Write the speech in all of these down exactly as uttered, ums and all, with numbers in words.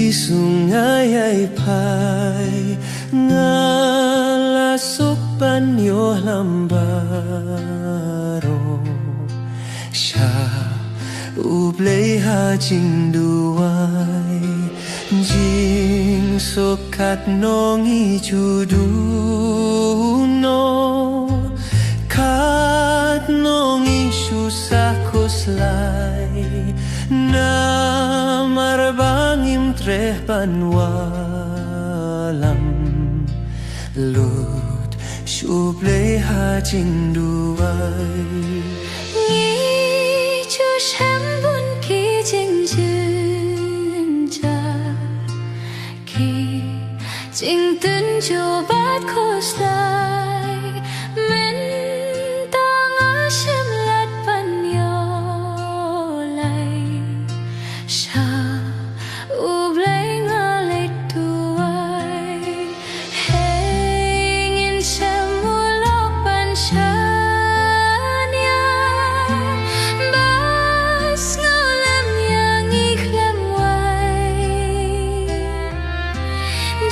Jisu nga ïai phai, nga la suk ban ïoh lam baroh sha U Blei ha jingduwai. Jingsuk katno ngi ju duh noh, katno ngi ju sah khuslai, namar ba ngim treh ban wallam lut sha U Blei ha jingduwai. Ngi ju shem bun ki jingjynjar, ki jingtynjuh bad khuslai, mynta nga shim lad ban ïoh lai sha U Blei nga leit duwai. Hei ngin shem u lok ban shaniah, bad sngewlem ïa ngi khlem wai.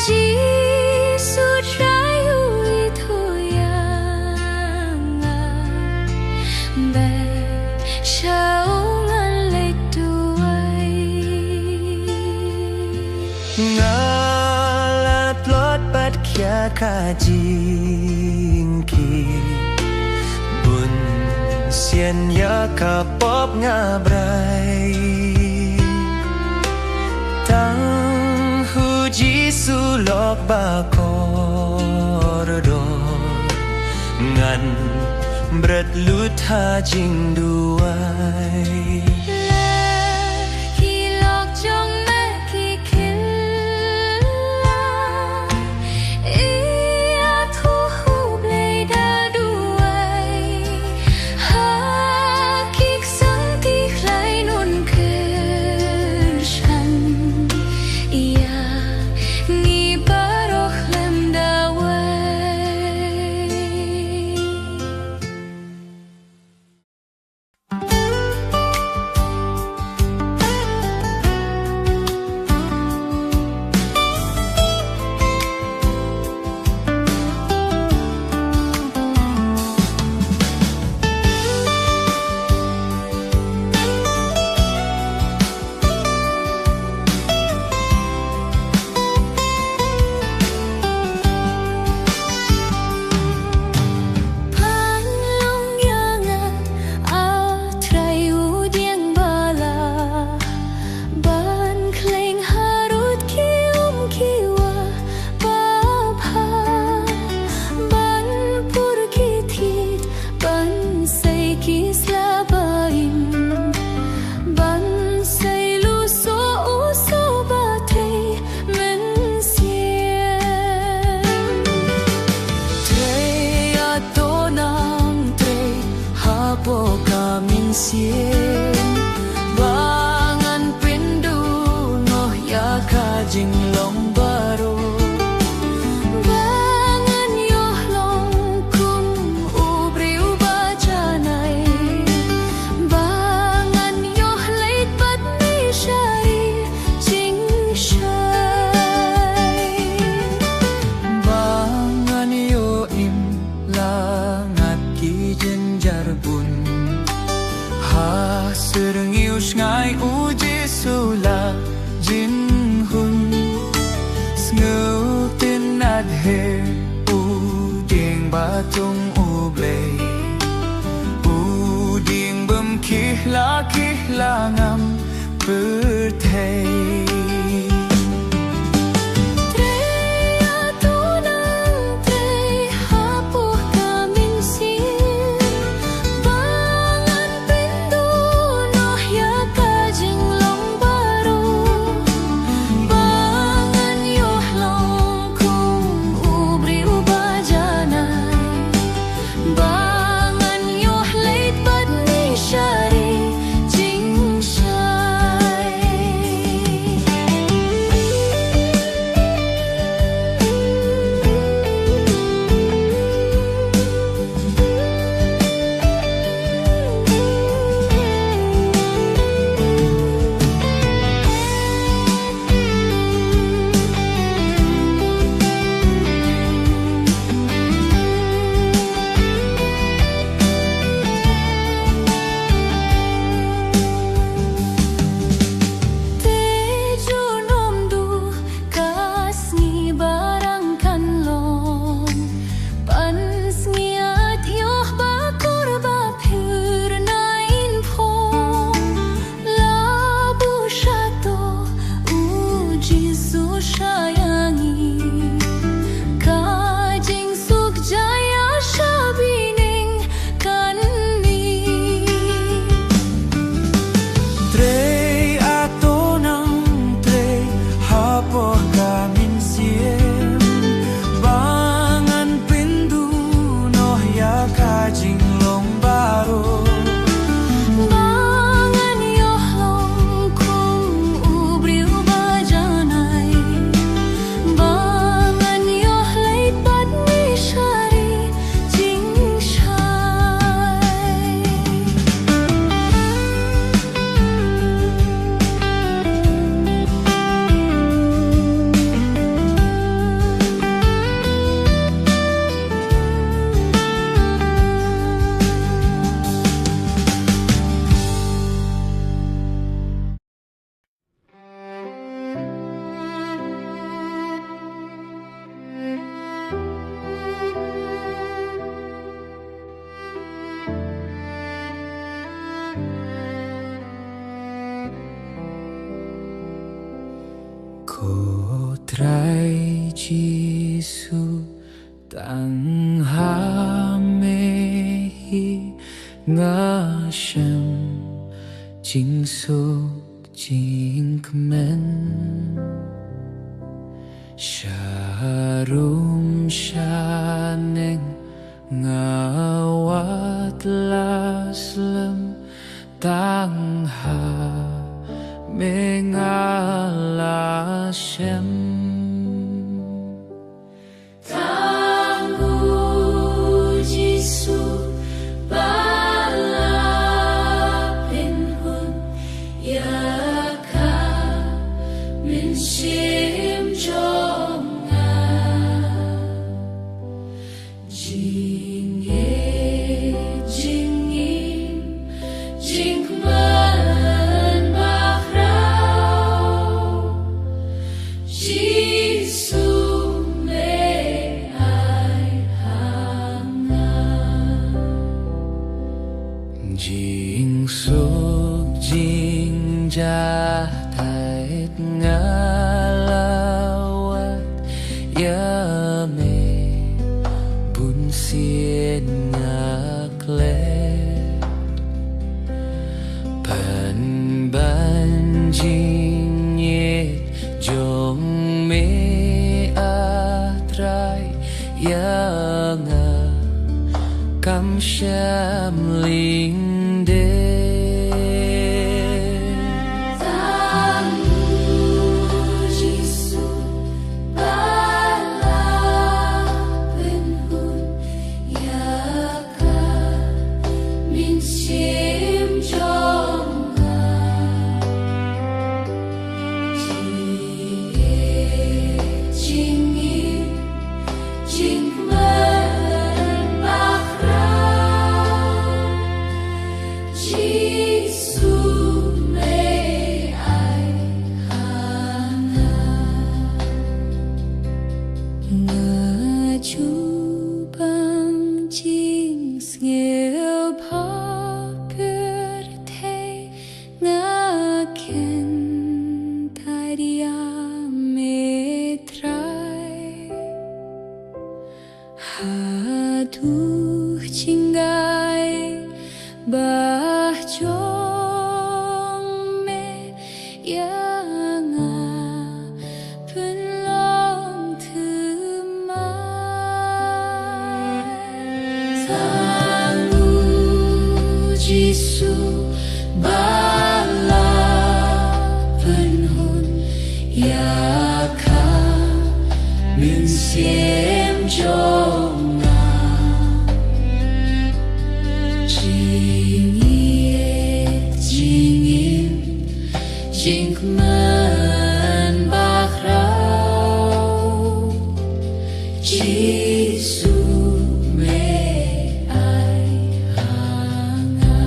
Jisu Trai u ithuh ïa nga, bad sha u ngan leit duwai. Nga la tlot bad khia ka jingkit, bun sien ïa ka pop nga brai. Tang u Jisu lok ba kordor, ngan bret lut ha jingduwai. La ki lok jong me ki khylla ïa U Blei da duwai. Ha ki ksang ki khlaiñ un kyrshan ïa ngi baroh khlem da wai. Pynlong ïa nga, A Trai, u dieng ba la ban khlaiñ harud ki um ki wah babha, ban pur ki thied, ban sei ki sla ba im, ban sei lu soh u soh ba trei mynsiem. Trei, A To Nongtrei, hapoh ka mynsiem, ba ngan pynduh noh ïa ka jinglong baroh, ba ngan ïoh long kum u briew ba janai, ba ngan ïoh leit bad mishari jingshai, ba ngan ïoh im la ngat ki jynjar bun. Ha syrngiew sngi u Jisu la jinghun, sngewtynnad hi u dieng ba tung U Blei, u dieng bym khih la khih la ngam pyrthei. Trei, A To Nongtrei, hapoh ka mynsiem, ba ngan pynduh noh ïa ka jinglong baroh, ba ngan ïoh long kum u briew ba janai, ba ngan ïoh leit bad mishari jingshai. jinglong baroh. Ba ngan ïoh long kum u briew ba janai, ba ngan ïoh leit bad mishari jingshai. Ko Trai Jisu, tang ha me hi nga shem jingsuk jingkmen. Sharum shaneng nga wad la slem, tang ha me nga la shem. Tang U Jisu ba la pynhun ïa ka mynsiem jong nga. Jingngeit, jingim, jingkmen bakhraw, Jisu me ai ha nga. Jingsuk jingjahthait nga la wad ïa me, bunsien nga klet. Pynban jingngeit jong me, A Trai, ïa nga kam shym lyndet. Tang U Jisu ba la pynhun ïa ka mynsiem jong nga. Jingngeit, jingim, jingkmen bakhraw, Jisu me ai ha nga. Nga ju bang jingsngewbha pyrthei, nga kyntait ïa me Trai. Haduh jinggai bah jong me ïa nga pynlong thymmai. Tang U Jisu ba la pynhun ïa ka mynsiem jong nga. Jingngeit, jingim, jingkmen bakhraw, Jisu me ai ha nga.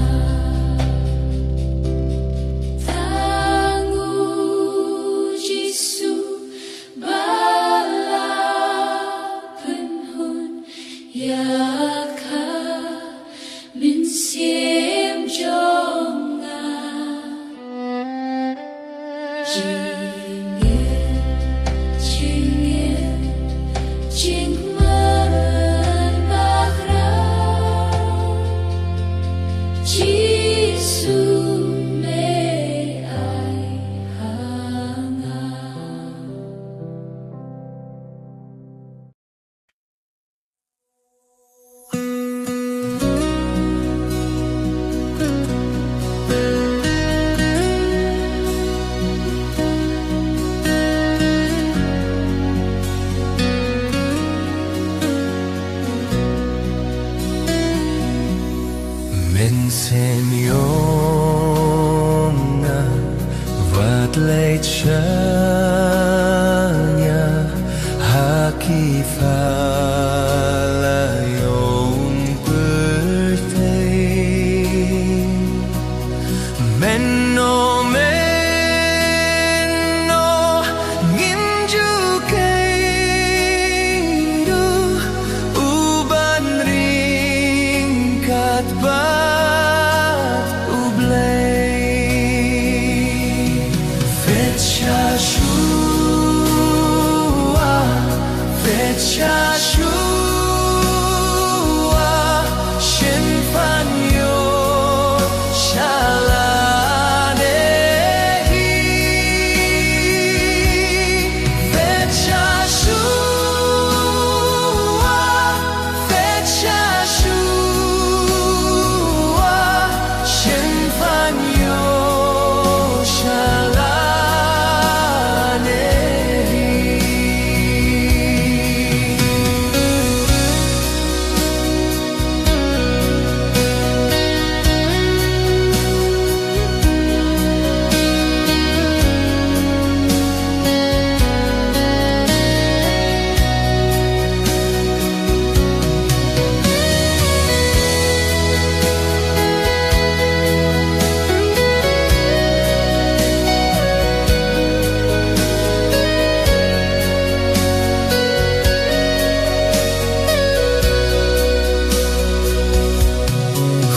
Tang U Jisu ba la pynhun ïa ka mynsiem jong nga. Jingngeit, jingngeit, jingkmen bakhraw, Jisu me ai ha nga. Mynsiem ïong nga wat leit shaniah ha ki pala ïong pyrthei. Mynno mynno ngin ju kynduh, u ban ryngkat bad U Blei. Phet sha shuwa, phet sha shuwa, shin phan ïoh sha lade hi. Phet sha shuwa, phet sha shuwa, shin phan ïoh sha lade hi.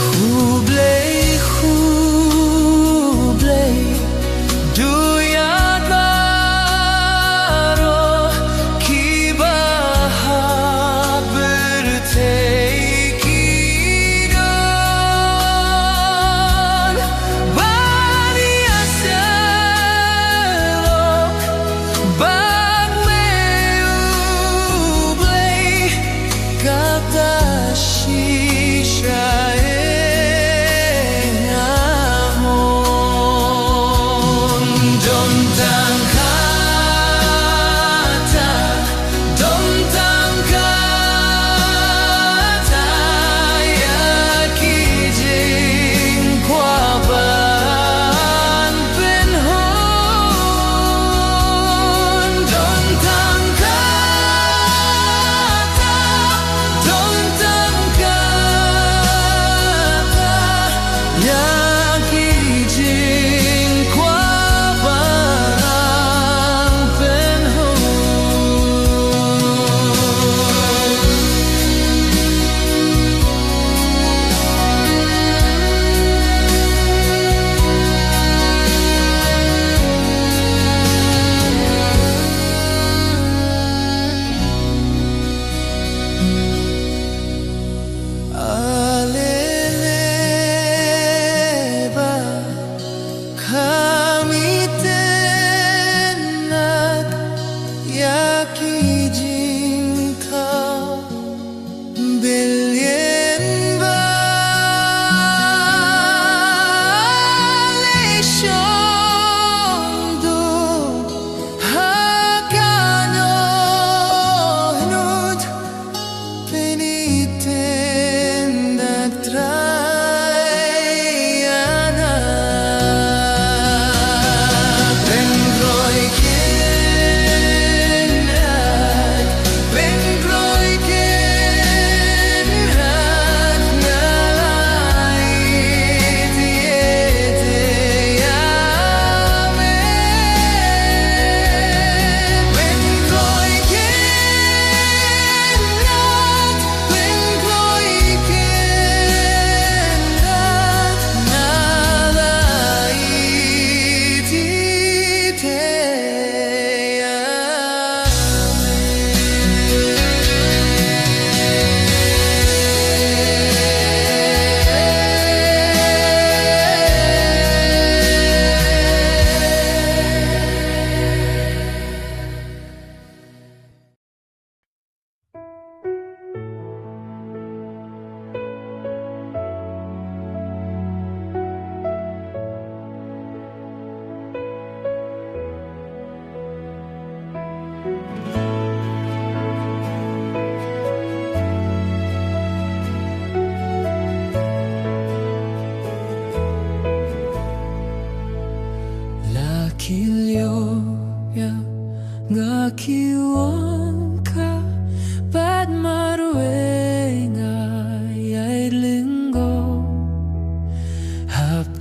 Khublei, khublei, du ïa baroh kiba ha pyrthei ki don ban ïasyllok bad me U Blei. Kata shisha ïa nga mon. Don tang kata, don tang kata ïa ki jingkwah ban pynhun. Don tang kata, don tang kata ïa ki jingkwah ban pynhun.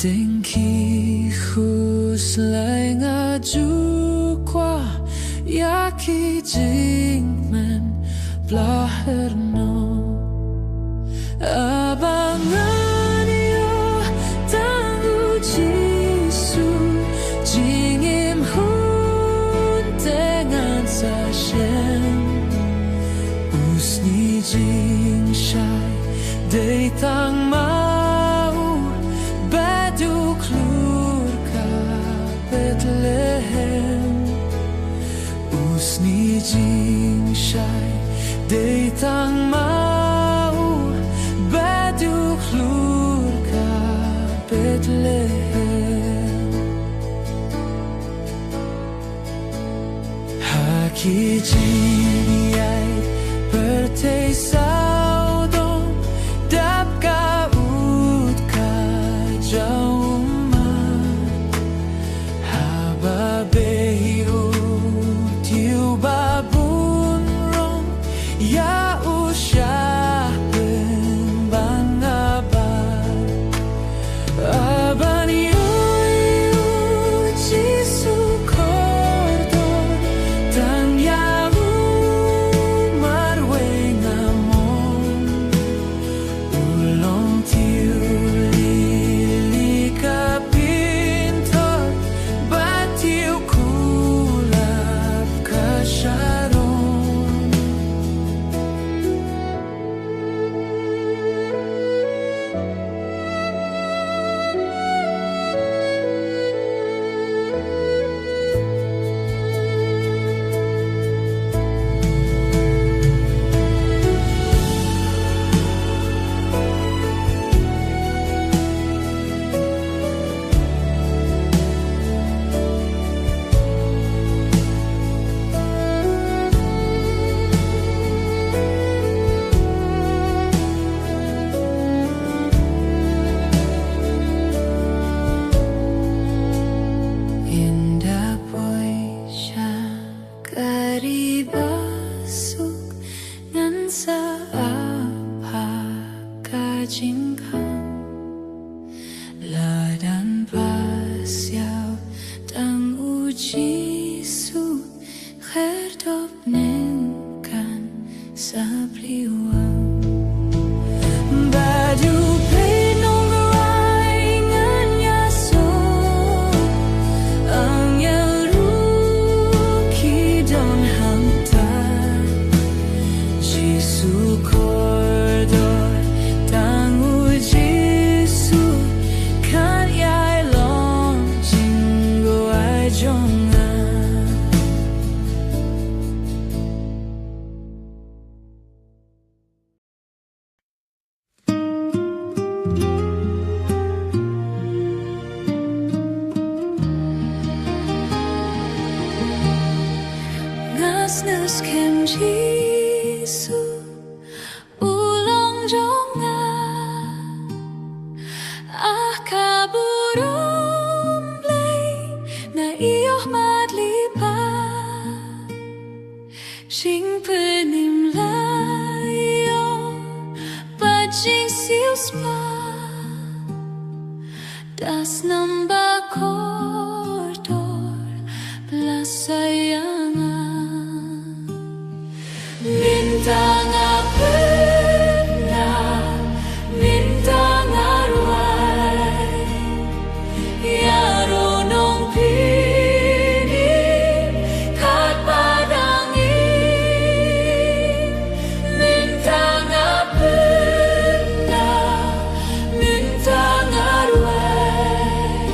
Dang ki khuslai nga ju kwah ïa ki jingkmen pla herno. Haba ngan ïoh tang u Jisu jingim hun te ngan sa shem. U sngi jingshai dei tang ma u ba dei u khlur ka Bethlehem. U sngi jingshai dei tang ma u ba dei u khlur ka Bethlehem. Ha ki jingïaid pyrthei sawdong dap ka ut ka jaw ummat. Haba beh u diu ba bun rong ïa u shah pynban nga bat. Haba ngi ïohi u Jisu kordor tang ïa u marwei nga mon. U long tiew lili ka pynthor bad tiew kulap ka Sharon. Ynda poi sha ka ri basuk ngan sa ap ha ka jingkhang. Lada ngan pasiaw tang u Jisu, khyrdop nen kan sa plie wang. Bad u pynong rai ngan ïasoh, angel ruh ki don hangta. Jisu kordor, tang u Jisu kan ïai long jingduwai jong nga. Nga sngewskhem Jisu u long jong nga. Ah, ka burom Blei nga ïoh matli pat. Jingpynim la ïoh bad jingsiewspah. Da snam ba kordor la saïa nga. Mynta nga pynlah, mynta nga rwai. Ïa ruh nongpynim katba dang im. Mynta nga pynlah, mynta nga rwai.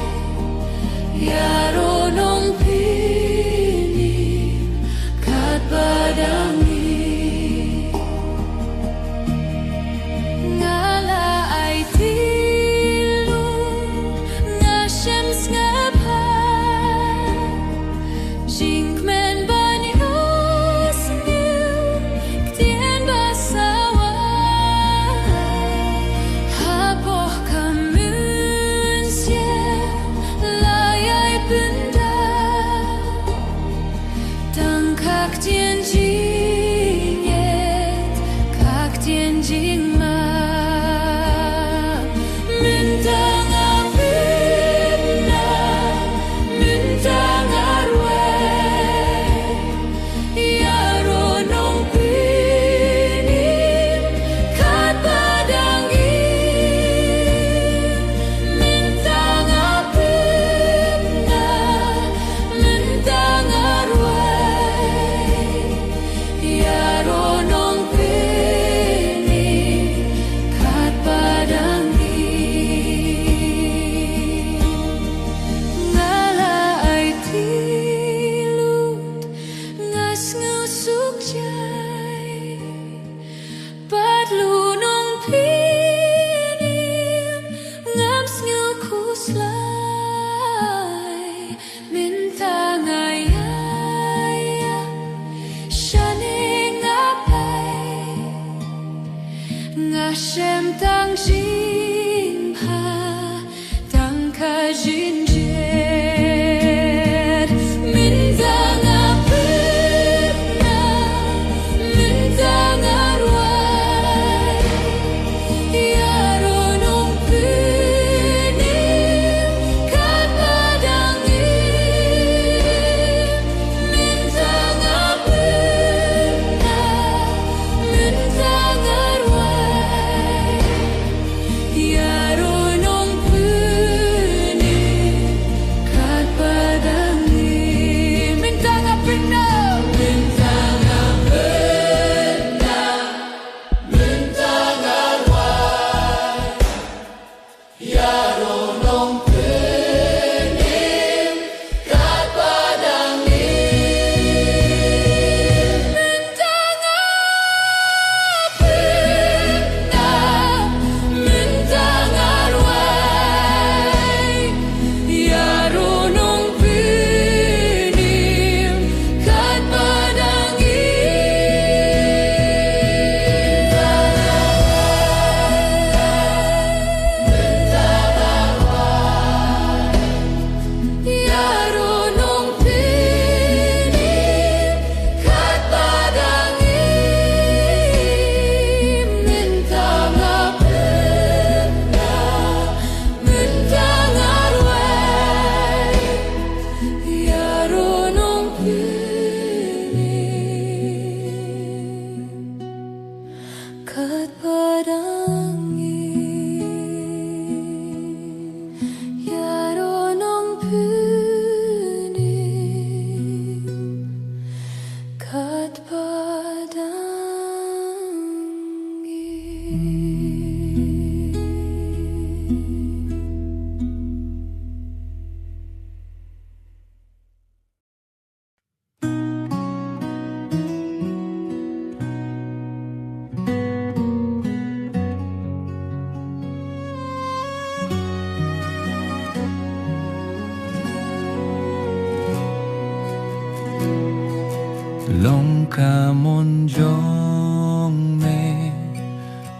Ka mon jong me,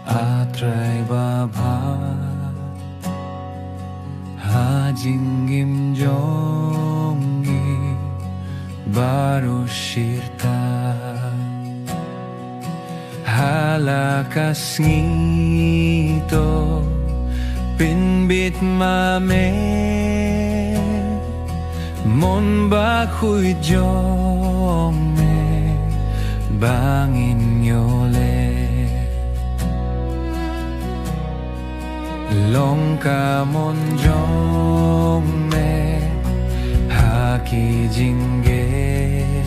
A Trai babha, ha jingim jong ngi baroh shi rta. Ha la ka sngi to pynbit ma me, mon bakhuid jong me ba ngin ïoh leh. Long ka mon jong me ha ki jingeh,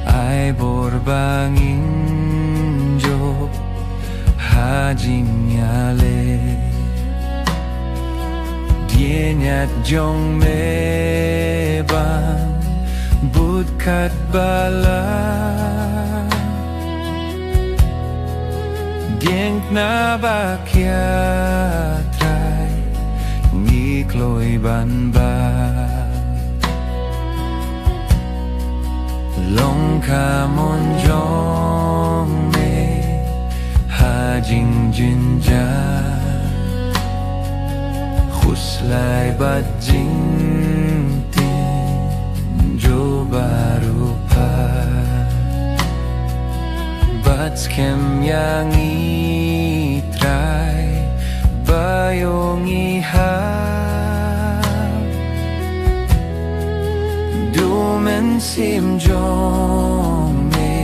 ai bor ba ngin jop ha jingïaleh. Dieng ñiat jong me ban bud katba lah. Dieng tnga ba khia Trai, ngi kloi ban bud. Long ka mon jong me ha jingjynjar, khuslai bad jingtynjuh baroh pat. Bad skhem ïa ngi Trai, ba ïoh ngi ha du mynsiem jong me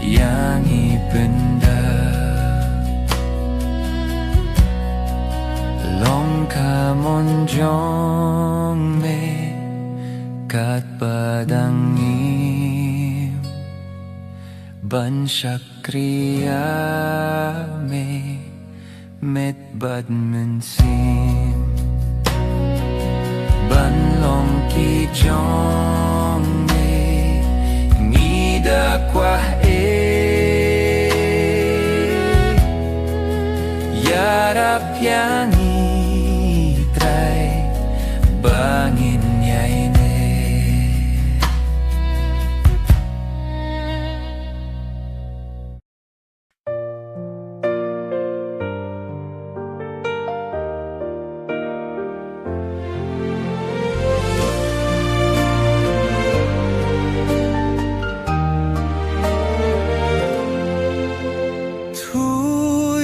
ïa ngi pyndap. Long ka mon jong me katba dang im, ban shakri ïa me met bad mynsiem. Ban long ki jong me ngi da kwah eh. Ïarap ïa ngi Trai ba ngin ïaineh. To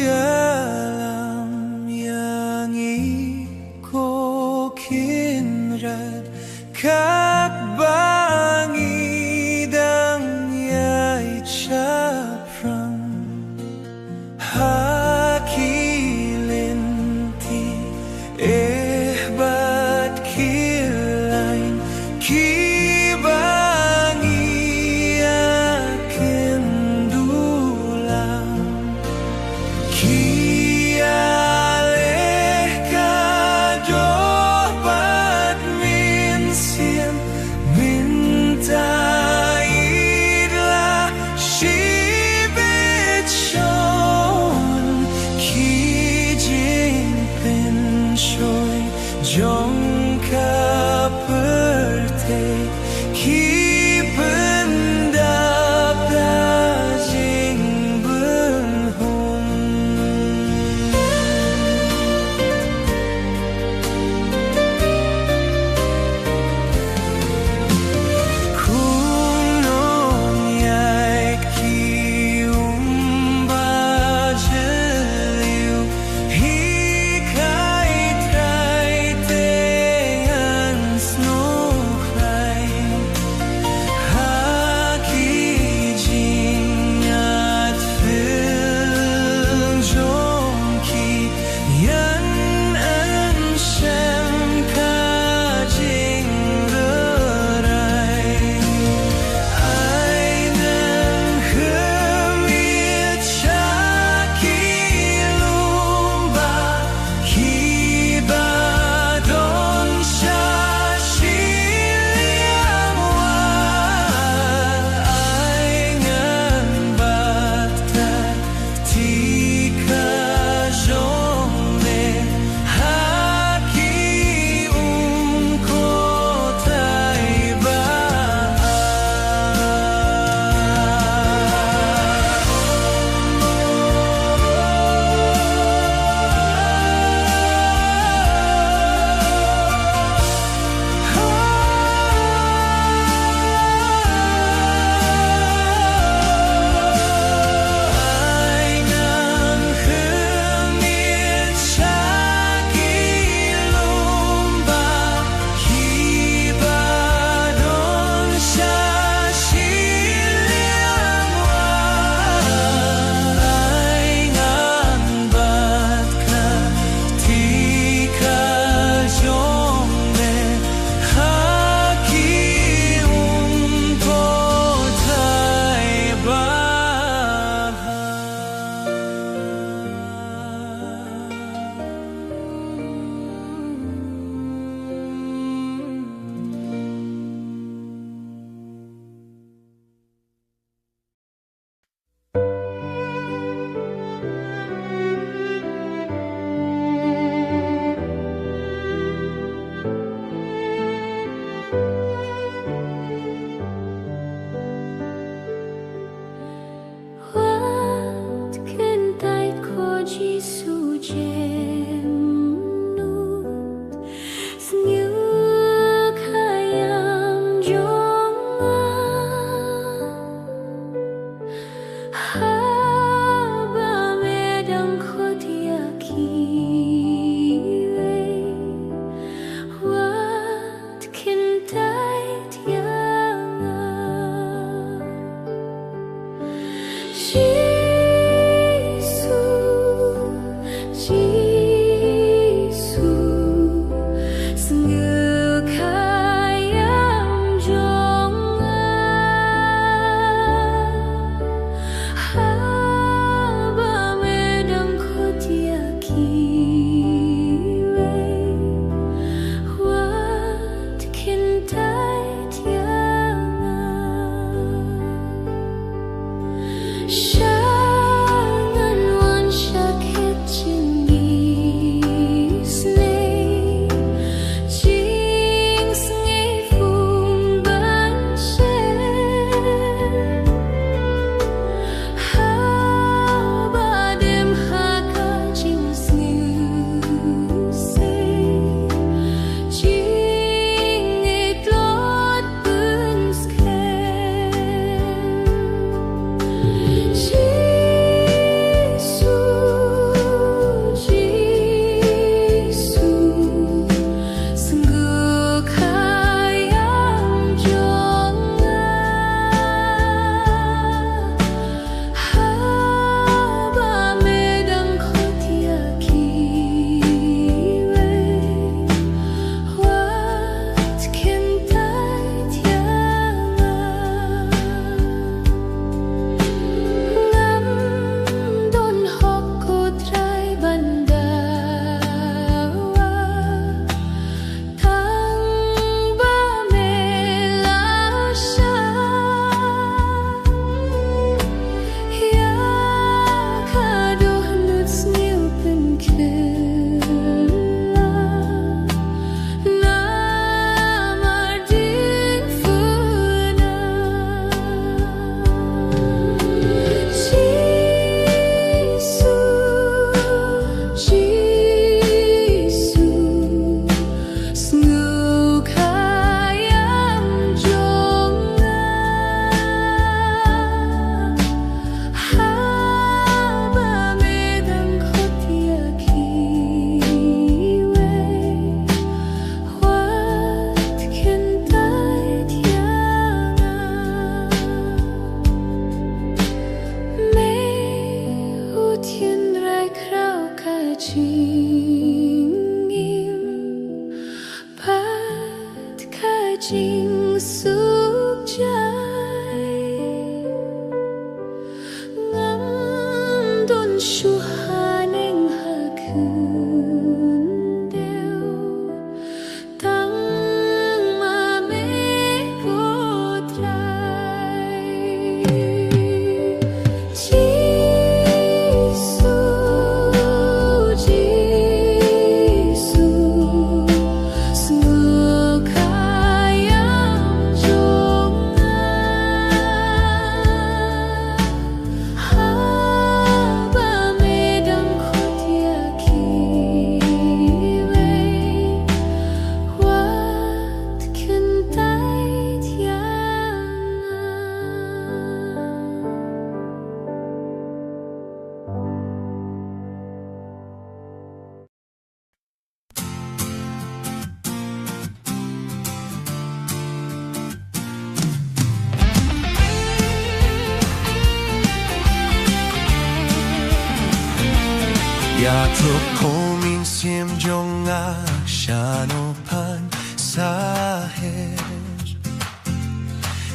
ïalam ïa ngi ko Kynrad. jingim bad ka jingsuk jai. Ngam don shuh haneng ha khyndew, tang ma me ko Trai. Jisu, Jisu, sngewkhia ïa jong nga. Haba me dang khot ïa kiwei, wat kyntait ïa nga. Ïathuh ko mynsiem jong nga shano phan sa her.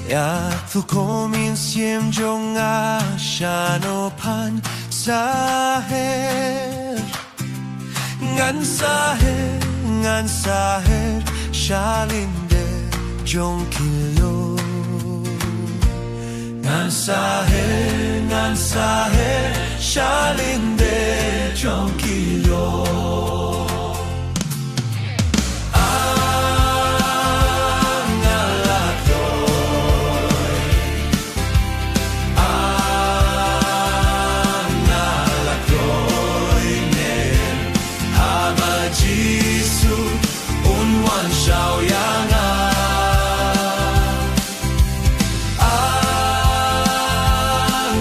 Ïathuh ko mynsiem jong nga shano phan sa her. Ngan sa her, ngan sa her sha lyndet jong ki lyoh. Ngan sa her, ngan sa her sha lyndet jong ki lyoh. Ah, nga la kloi. Ah, nga la kloi ne. Haba Jisu un wan shaw ïa nga. Ah,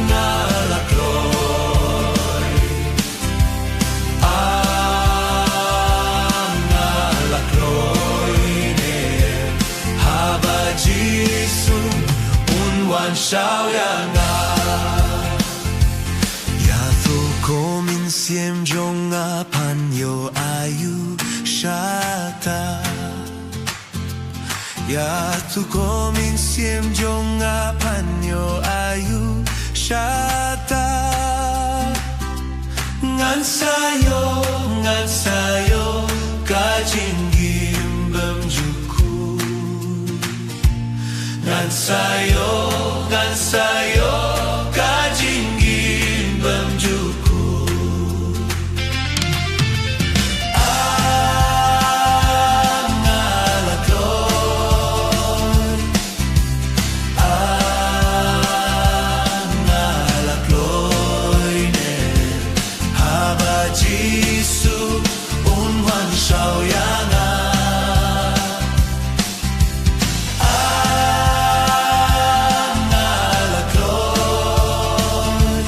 nga la kloi. Ah, nga la kloi ne. Haba Jisu un wan shaw ïa nga. Ïathuh ko mynsiem jong nga phan ïoh ayu shata. Ïathuh ko mynsiem jong nga phan ïoh ayu shata. Ngan sa ïoh, ngan sa ïoh ka jingim bymjukut. Ngan sa ïoh, ngan sa ïoh ka jingim bymjukut. Ah, nga la kloi. Ah, nga la kloi ne. Haba Jisu un wan shaw ïa nga. Ah, nga la kloi.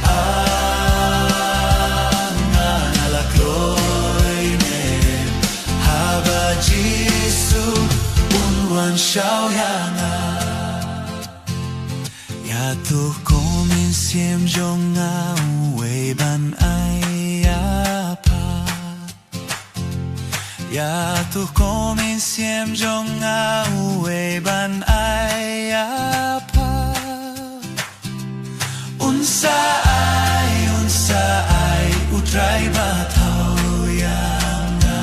Ah, nga la kloi ne. Haba Jisu un wan shaw ïa nga. Ïathuh ko mynsiem jong nga uwei ban ai ïa pha. Ïathuh ko mynsiem jong nga uwei ban ai ïa pha. Un sa ai, un sa ai u Trai ba thaw ïa nga.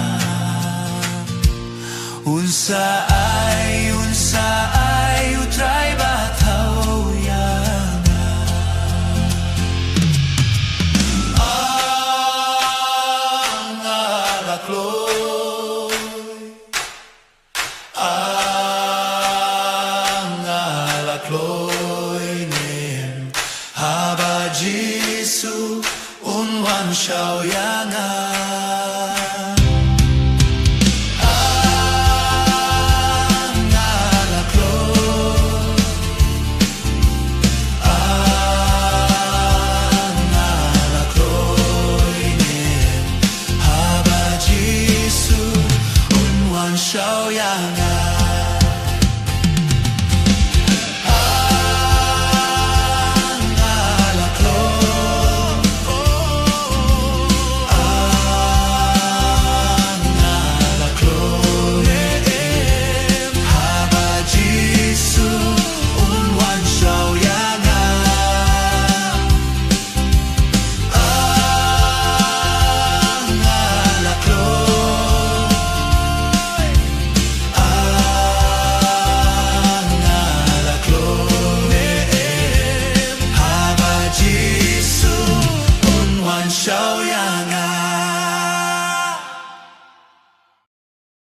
Un sa ai, un sa ai u Trai ba thaw ïa nga. Ah, nga la kloi. Ah, nga la kloi ne. Haba Jisu un wan shaw ïa nga.